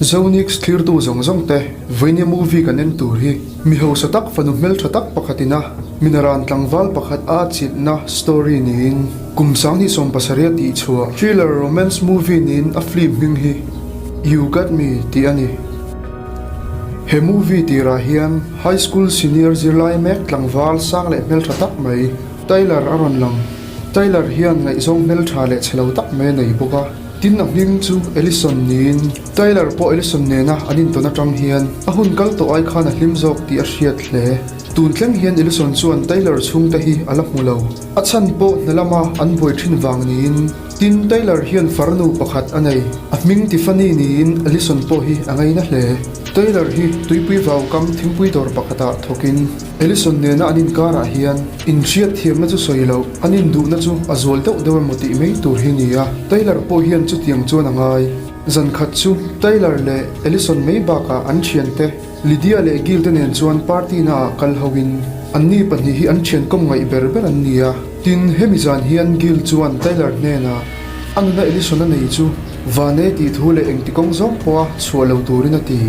Zonix thlirtu zawng zawng te vawinia movie kan en tur hi mi hausa tak fanu hmeltha tak pakhatin a minaran tlangval pakhat a chilhna story niin kum 2017 tih chhuah thriller romance movie niin a film hming hi You Got Me tih a ni. He movie tirah hian high school senior zirlai mek tlangval sang leh hmeltha tak mai Tyler a rawn lang. Tyler hian ngaihzawng hmeltha leh chhe lo tak mai a nei bawk a. Tin a hming chu Ellison niin Tyler pawh Ellison nena an intawn atang hian a hun kal tawh ai khan a hlim zawk tih a hriat hle. Tun thleng hian Ellison chuan Tyler chhungte hi a la hmu lo. A chhan pawh hna lama an buai thin vang niin tin Tyler hian farnu pakhat a nei. A hming Tiffany niin Ellison pawh hi a ngaina hle. Tyler hi tuipui vaukam thingpui dawr pakhatah thawkin Ellison nena an inkarah hian inhriat thiamna chu sawi loh, an induhna chu a zual deuh deuh emaw tih mai tur hi ni a, Taylor pawh hian chutiang chuan a ngai. Zan khat chu Taylor leh Ellison mai bakah an thiante Lydia leh Gil te nen chuan party na ah kal hoin anni pahnih hi an thian kawm ngaih ber ber an ni a. Tin, hemi zan hian Gil chuan Taylor hnenah a nuna Ellison a nei chu vane tih thu leh engti kawng zawng pawha chhuah lo turin a ti.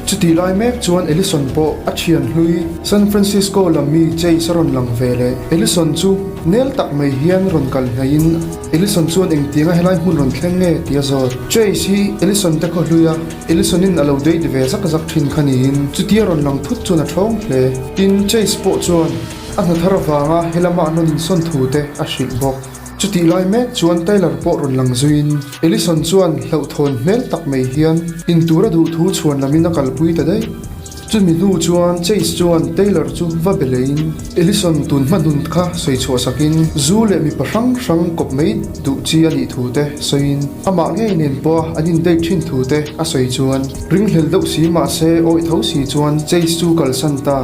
Chutih lai mek chuan Ellison pawh a thian hlui San Francisco lam mi Chase a rawn lang ve leh. Ellison chu nel tak mai hian rawn kal hnaihin Ellison chuan engtianga helai hmun rawn thleng nge tih a zawt. Chase hi Ellison te khaw hlui a, Ellison in a lo date ve zak zak thin kha niin chutia rawn lang thut chuan a thawng hle. Tin, Chase pawh chuan a hna thar avanga helama an rawn insawn thu te a hrilh bawk. Chutih lai mek chuan Taylor pawh rawn lang zuiin Ellison chuan hlauhthawn hmel tak mai hian intur a duh thu chhuan lamin a kalpui ta daih. Chumi hnu chuan Chase chuan Taylor chu va be leiin Ellison tun hma hnun kha sawi chhuah sakin zu leh mipa hrang hrang kawp mai duh chi a nih thu te sawiin amah ngei nen pawha an in date thin thu te a sawi chuan ringhlel deuh si mahse awih tho si chuan Chase chu kalsan ta.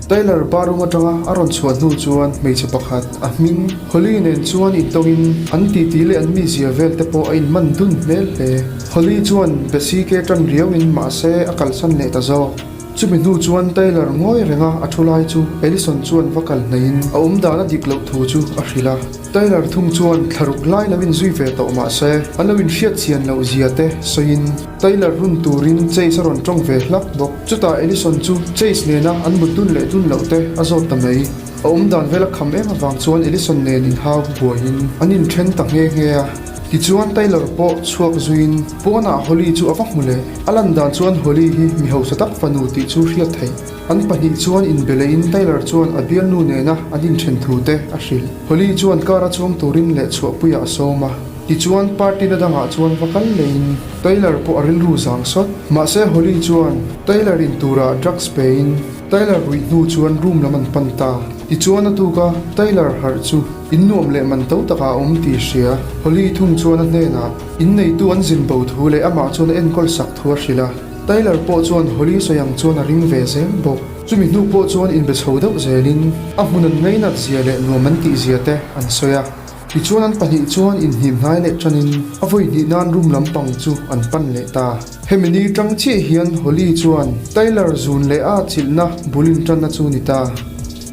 Taylor bathroom atanga a rawn chhuah hnu chuan hmeichhe pakhat a hming Holly nen chuan intawngin an titi leh an mizia vel te pawh a inman dun hmel hle. Holly chuan Bessie ke tan riauin mahse a kalsan leh ta zawk. Chumi hnu chuan Taylor ngawi renga a thu lai chu Allison chuan va kal hnaihin a awm dan a dik loh thu chu a hrilh a. Taylor thung chuan thlaruk lai lo inzui ve tawh mahse an lo inhriat chian loh zia te sawiin Taylor run turin Chase a rawn tawng ve hlak bawk. Chutah Ellison chu Chase nena an mut dun leh dun loh te a zawt ta mai. A awm dan vel a kham em avang chuan Ellison nen inhau buaiin an inthen ta nghe nghe a. Tichuan Taylor pawh chhuak zuiin pawnah Holly chu a va hmu leh. A lan dan chuan Holly hi mi hausa tak fanu tih chu hriat theih. An pahnih chuan inbe lehin Taylor chuan a bialnu nena an inthen thu te a hrilh. Holly chuan car a chuang turin leh chhuahpuiah a sawm a. Tichuan party na dangah chuan va kal leiin Taylor pawh a rilru zang sawt. Mahse Holly chuan Taylor in turah drugs pein Taylor ruih hnu chuan room lam an pan ta. Tichuan a tuka Taylor harh chu in nuam leh man to takah a awm tih hria. Holly thung chuan a hnenah in neitu an zin bo thu leh amah chuan a enkawl sak thu a hrilh a. Taylor pawh chuan Holly sawi ang chuan a ring ve zel bawk. Chumi hnu pawh chuan inbe chho deuh zelin a hmun an ngainat zia leh nuam an tih zia te an sawi a. Tichuan an pahnih chuan inhnim hnai leh tanin a vawi hnih nan room lampang chu an pan leh ta. Hemi ni tang chiah hian Holly chuan Tyler zun leh a chilhna bul intanna chu ni ta.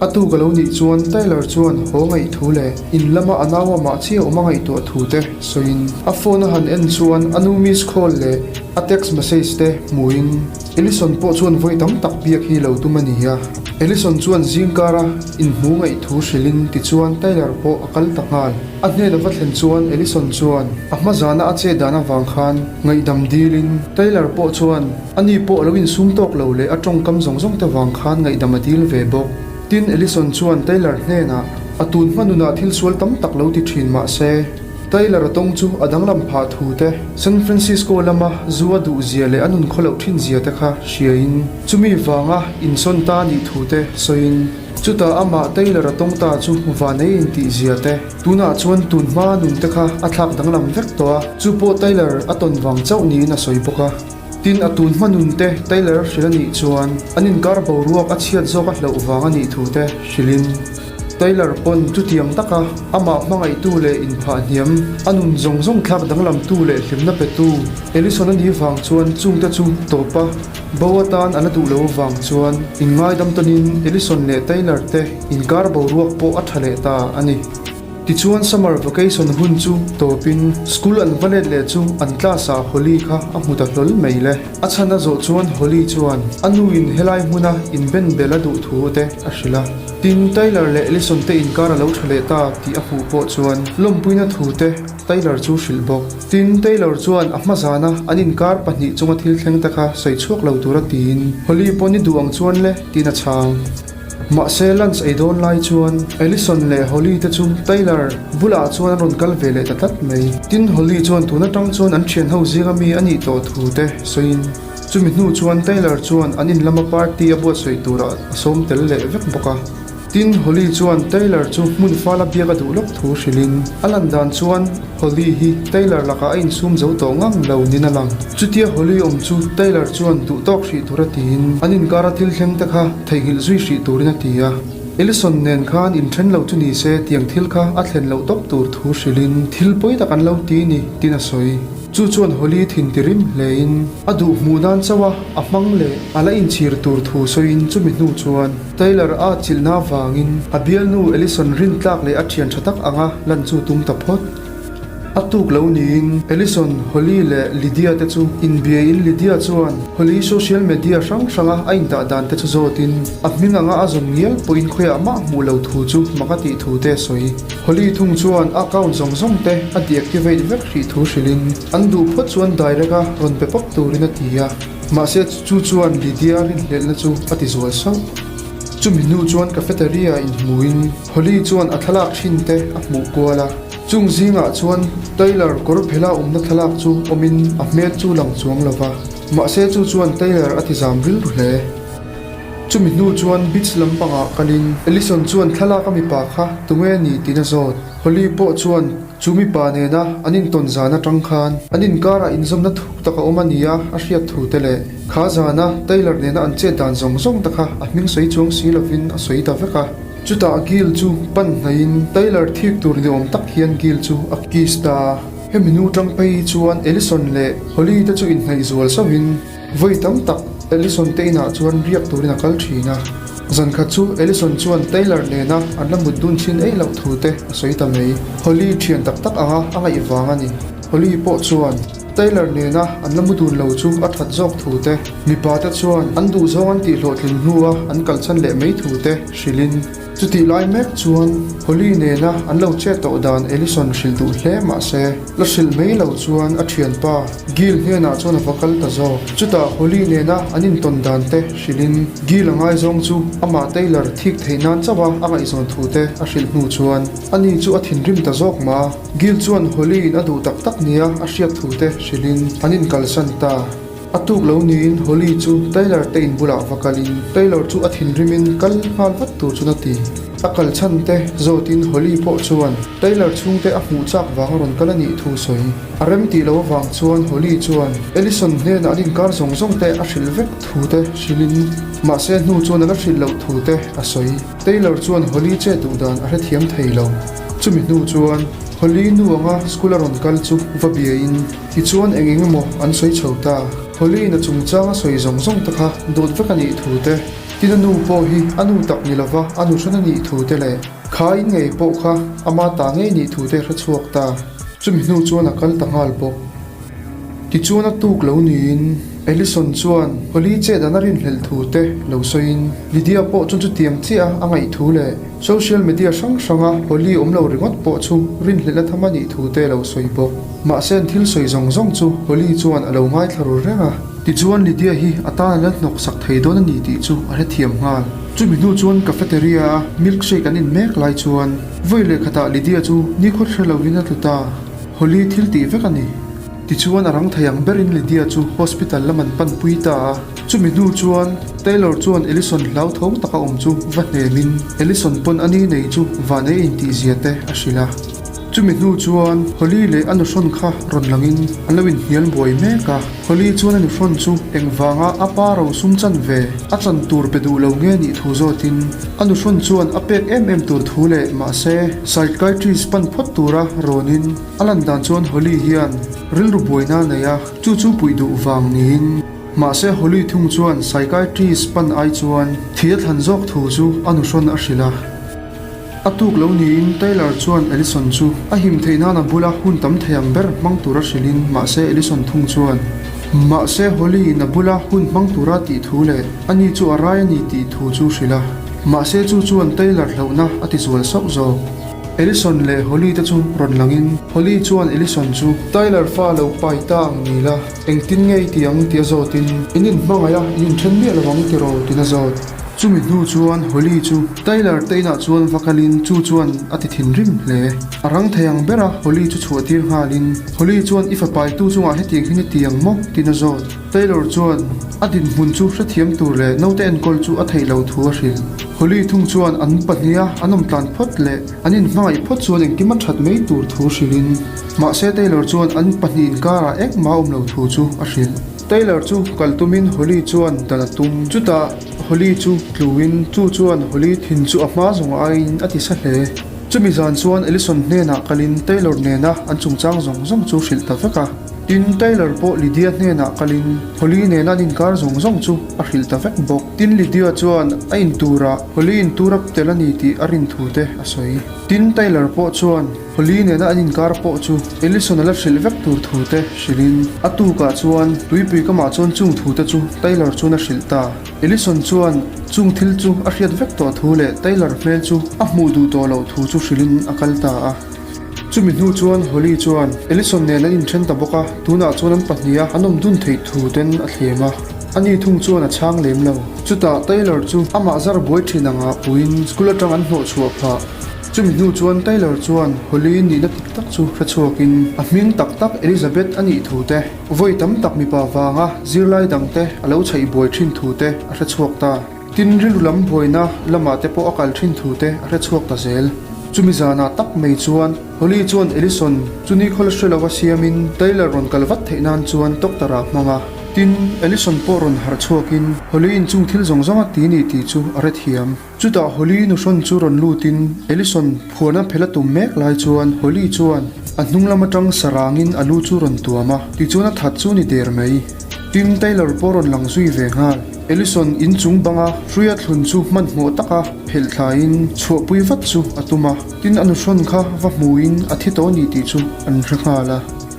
A tuk a lo nih chuan Tyler chuan haw ngaih thu leh in lama a nau amah chiah awm a ngaihtuah thu te sawiin a phone a han en chuan a nu miss call leh a text message te hmuin Ellison pawh chuan vawi tam tak biak hi lo tum a ni a. Ellison chuan zingkara inhmu ngaih thu hrilhin tichuan Tyler pawh a kal ta nghal. A hnen a va thlen chuan Ellison chuan a hma zana a chet dan avang khan ngaihdam dilin Tyler pawh chuan ani pawh a lo insum tawk lo leh a tawngkam zawng zawng te vang khan ngaihdam a dil ve bawk. Tin, Ellison chuan Tyler hnenah a tun hma nunah thil sual tam tak lo ti thin mah se, Taylor a tawng chu a danglam phah thu te, San Francisco lama zu a duh zia leh a nun khaw loh thin zia te kha hriain, chumi vanga insawn ta nih thu te sawiin, chutah amah Taylor a tawng ta chu vanei intih zia te, tunah chuan tun hma nun te kha a thlak danglam vek tawh a, chu pawh Taylor a tawn vang chauh niin a sawi bawk a. Tin, a tun hma nun te Taylor a hrilh a nih chuan an inkar boruak a chhiat zawk a hlauh vang a nih thu te hrilhin, Taylor pawn chutiang taka amah hmangaihtu leh inphah hniam, a nun zawng zawng thlak danglamtu leh hlimna petu Ellison a nih vang chuan chungte chu tawp a, bo atan a la duh lo vang chuan inngaidam tawnin Ellison leh Taylor te inkar boruak pawh a tha leh ta a ni. Tichuan summer vacation hun chu tawpin school an va let leh chu an class ah Holly kha a hmu ta hlawl mai le. A chhan a zawh chuan Holly chuan a nu in helai hmuna inben bel a duh thu te a hrilh a. Tin, Tyler leh Allison te inkar a lo tha leh ta tih a hmuh pawh chuan lawmpuina thu te Tyler chu hrilh bawk. Tin, Taylor chuan a hma zana an inkar pahnih chunga thil thleng te kha sawi chhuak lo tura tiin Holly pawh ni duh ang chuan le tiin a chhang. Mahse, lunch ei dawn lai chuan Allison leh Holly te chu Taylor bulah chuan an rawn kal ve leh ta tlat mai. Tin, Holly chuan tun atang chuan an thian ho zinga mi a nih tawh thu te sawiin chumi hnu chuan Taylor chuan an in lama party a buatsawi turah a sawm tel leh vek bawk a. Tin, Holly chuan Taylor chu hmun fala biak a duh lawk thu hrilhin a lan dan chuan Holly hi Taylor lakah a insum zo tawh ngang lo niin a lang. Chutia Holly awm chu Taylor chuan duh tawk hrih tura tiin an inkara thil thleng te kha theihnghilh zui hrih turin a ti a. Ellison nen khan inthen lo chu ni se tiang thil kha a thlen loh tawp tur thu hrilhin thil pawi tak an lo ti ni tiin a sawi. Chu chuan Holly thin ti rim hlein a duh hmuh nan chauh a a hmang leh a la inchhir tur thu sawiin chumi hnu chuan Taylor a chilhna avangin a bialnu Ellison rintlak leh a thian tha tak anga lan chu tum ta phawt. A tuk lo niin Ellison, Holly leh Lydia te chu inbiain Lydia chuan Holly social media hrang hranga a indah dan te chu zawtin a hming anga a zawn ngial pawhin khawiah mah hmuh lo thu chu mak a tih thu te a sawi. Holly thung chuan a account zawng zawng te a deactivate vek hrih thu hrilhin an duh phawt chuan direct a rawn pe pawp turin a ti a. Mahse chu chuan Lydia rinhlelhna chu a ti zual sauh. Chumi hnu chuan cafeteria inhmuhin Holly chuan a thlalak thin te a hmuh kual a. Chung zingah chuan Taylor kawr phela awmna thlalak chu awmin a hmel chu lang chuang lo va. Mahse chu chuan Taylor a ti zam rilru hle. Chumi hnu chuan beach lampangah kalin Allison chuan thlalak a mipa kha tunge ni tiin a zawt. Holly pawh chuan chu mipa nena an intawn zan atang khan an inkarah inzawmna thuk tak a awm a nia a hriat thu te leh kha zana Taylor nena an chet dan zawng zawng te kha a hming sawi chuang si lovin a sawi ta vek a. Chutah Gil chu pan hnaihin Taylor thik tur ni awm tak hian Gil chu a kiss ta a. Hemi nu tang phei chuan Allison leh Holly te chu inhnaih zual sauhin Vawi tam tak Allison te inah chuan riak turin a kal thin a. Zan khat chu Allison chuan Taylor nena an la mut dun thin eih loh thu te a sawi ta mai. Holly thian tak tak anga a ngaih vang a ni. Holly pawh chuan Taylor nena an la mu dun lo chu a that zawk thu te, mipa te chuan an duhzawng an tih hlawhtlin hnua an kalchan leh mai thu te hrilhin, Chutih lai mek chuan Holly nena an lo chet tawh dan Allison hrilh duh hle mah se, la hrilh mai lo chuan a thianpa Gil hnenah chuan a va kal ta zawk. Chutah Holly nena an intawn dan te hrilhin Gil a ngaizawng chu amah Taylor thik theih nan chauh a a ngaihzawn thu te a hrilh hnu chuan ani chu a thinrim ta zawk mah a. Gil chuan Holly in a duh tak tak nia a hriat thu te hrilhin an inkalsan ta. A tuk lo niin Holly chu Taylor te in bulah va kalin Taylor chu a thinrimin kal nghal vat tur chuan a ti. A kal chhan te zawtin Holly pawh chuan Taylor chhungte a hmuh chak vang a rawn kal a nih thu sawi. A rem tih lo avang chuan Holly chuan Allison hnenah an inkar zawng zawng te a hrilh vek thu te hrilhin mahse hnu chuan a la hrilh loh thu te a sawi. Taylor chuan Holly che duh dan a hrethiam thei lo. Chumi hnu chuan Holly nu anga school a rawn kal chu va biain Tichuan eng eng emaw an sawi chho ta. Holly-in a chungchang a sawi zawng zawng te kha dawt vek a nih thu te, tin a nu pawh hi a nu tak ni lova a nu hran a nih thu te leh kha in ngei pawh kha ama ta ngei nih thu te hre chhuak ta. Chumi hnu chuan a kal ta nghal bawk. Tichuan a tuk lo niin Allison chuan Holly chet an a rinhlelh thu te lo sawiin Lydia pawh chuan chutiang chiah a ngaih thu leh social media hrang hranga Holly awm lo ringawt pawh chu rinhlelh a tham a nih thu te lo sawi bawk. Mahse an thil sawi zawng zawng chu Holly chuan a lo ngaithla ru reng a. Tichuan Lydia hi a tan a la hnawk sak thei dawn a ni tih chu a hrethiam nghal. Chumi hnu chuan cafeteria a milkshake an in mek lai chuan vawi leh khatah Lydia chu nikhawt hre lovin a tlu ta. Holly thil tih vek a ni. Tichuan a rang thei ang berin Lydia chu hospital lam an panpui ta a. Chumi hnu chuan Taylor chuan Allison hlauthawng taka awm chu va hnemin Allison pawn a ni nei chu van ei intihzia te a hrilh a. Chumi hnu chuan Holly leh a nuhrawn kha rawn langin an lo inhnial buai mek a. Holly chuan a nuhrawn chu engvanga a pa ro sum chan ve a chan tur pe duh lo nge nih thu zawtin a nuhrawn chuan a pek em em tur thu leh mahse psychiatrist pan phawt tura rawnin a lan dan chuan Holly hian rilru buaina a nei a, chu chu puih duh vang niin mahse Holly thung chuan psychiatrist pan ai chuan thi a thlan zawk thu chu a nuhrawn a hrilh a. A tuk lo niin Taylor chuan Allison chu a him theih nan a bula hun tam thei ang ber hmang tura hrilhin mahse Allison thung chuan mahse Holly in a bula hun hmang tura tih thu leh ani chu a rai a ni tih thu chu hrilh a. Mahse chu chuan Taylor hlauhna a ti zual sauh zawk. Allison leh Holly te chu rawn langin Holly chuan Allison chu Taylor fa lo pai ta ang ni la, engtin nge i ti ang tih a zawtin in inhmangaih a, in inthen miah lo ang tiraw tiin a zawt. Chumi hnu chuan Holly chu Taylor te inah chuan va kalin chu chuan a ti thinrim hle. A rang thei ang bera Holly chu chhuah tir nghalin Holly chuan i fapaitu chungah hetiang hi ni ti ang maw? tiin a zawt. Taylor chuan a dinhmun chu hrethiam tur leh naute enkawl chu a theih loh thu a hrilh. Holly thung chuan an pahniha an awm tlan phawt leh an inhmangaih phawt chuan engkim a that mai tur thu hrilhin mahse Taylor chuan an pahnih inkarah engmah a awm lo thu chu a hrilh. Taylor chu kal tumin Holly chuan dan a tum. Chutah Holly chu tluin chu chuan Holly thin chu a hma zawng aiin a ti sa hle. Chumi zan chuan Allison hnenah kalin Taylor nena an chungchang zawng zawng chu hrilh ta vek a. Tin, Taylor pawh Lydia hnenah kalin Holly nena an inkar zawng zawng chu a hrilh ta vek bawk. Tin, Lydia chuan a inturah Holly intur ap tel a ni tih a rin thu te a sawi. Tin, Taylor pawh chuan Holly nena an inkar pawh chu Allison a la hrilh vek tur thu te hrilhin a tukah chuan tuipui kamah chuan chung thu te chu Taylor chuan a hrilh ta. Allison chuan chung thil chu a hriat vek tawh thu leh Taylor hmel chu a hmuh duh tawh loh thu chu hrilhin a kal ta a. Chumi hnu chuan Holly chuan Allison nen an inthen ta bawk a, tunah chuan an pahniha an awm dun theih thu ten a thlem a. Ani thung chuan a chhang lem lo. Chutah Taylor chu amah zar buai thin angah puiin school atang an hnawh chhuah phah. Chumi hnu chuan Taylor chuan Holly nihna dik tak chu hre chhuakin a hming tak tak Elizabeth a nih thu te, vawi tam tak mipa vanga zirlai dang te a lo chhaih buai thin thu te a hre chhuak ta. Tin, rilru lam buaina lamah te pawh a kal thin thu te a hre chhuak ta zel. Chumi zanah tak mai chuan Holly chuan Allison chu nikhawl hre lova siamin Taylor rawn kal vat theih nan chuan doctor ah hmang a. Tin, Allison pawh rawn harh chhuakin Holly in chung thil zawng zawng a ti ni tih chu a hrethiam. Chutah Holly nuhrawn chu rawn lutin Allison phuarna phel a tum mek lai chuan Holly chuan a hnung lam atang sarangin a lu chu rawn tuam a, tichuan a that chu ni der mai. Tin, Taylor pawh rawn lang zui ve nghal. Ellison inchung banga hruia thlun chu hmanhmawh taka phelh thlaiin chhuahpui vat chu a tum a, tin a nuhrawn kha va hmuin a thi tawh ni tih chu an hre nghal a.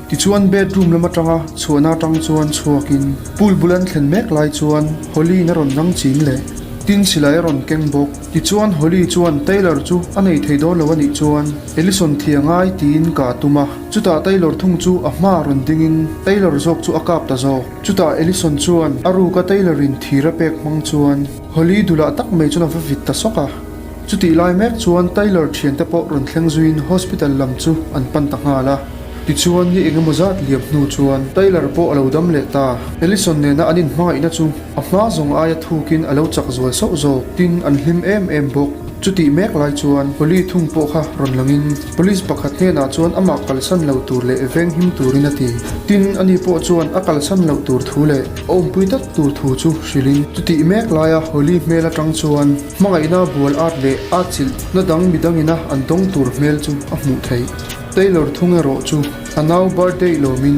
Tichuan bedroom lam atanga chhuahna atang chuan chhuakin pool bul an thlen mek lai chuan Holly-in a rawn nang ching leh tin silai a rawn keng bawk. Tichuan Holly chuan Taylor chu a nei thei dawn lo a nih chuan Ellison thi a ngai tiin ka a tum a, chutah Taylor thung chu a hma rawn dingin Taylor zawk chu a kap ta zawk. Chutah Ellison chuan a ruka Taylor in thir a pek hmang chuan Holly dulah tak mai chuan a va vit ta sawk a. Chutih lai mek chuan Taylor thiante pawh rawn thleng zuiin hospital lam chu an pan ta nghal a. Tichuan ni eng emaw zat liam hnu chuan Taylor pawh a lo dam leh ta. Ellison nena an inhmangaihna chu a hma zawng aia thukin a lo chak zual sauh zawk. Tin, an hlim em em bawk. Chutih mek lai chuan Holly thung pawh kha rawn langin police pakhat hnenah chuan amah kalsan lo tur leh venghim turin a ti. Tin, ani pawh chuan a kalsan loh tur thu leh a awmpui tak tur thu chu hrilhin chutih mek laia Holly hmel atang chuan hmangaihna bual at leh at chilh na dang midangina an dawng tur hmel chu a hmuh theih. Taylor thung erawh chu a nau birthday lawmin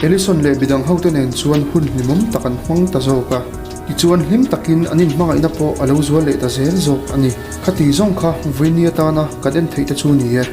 Ellison leh midang hote nen chuan hun hlimawm tak an hmang ta zawk a. Tichuan hlim takin an inhmangaihna pawh a lo zual leh ta zel zawk a ni. Khati zawng kha Vuini atana kan en theih te chu ni e.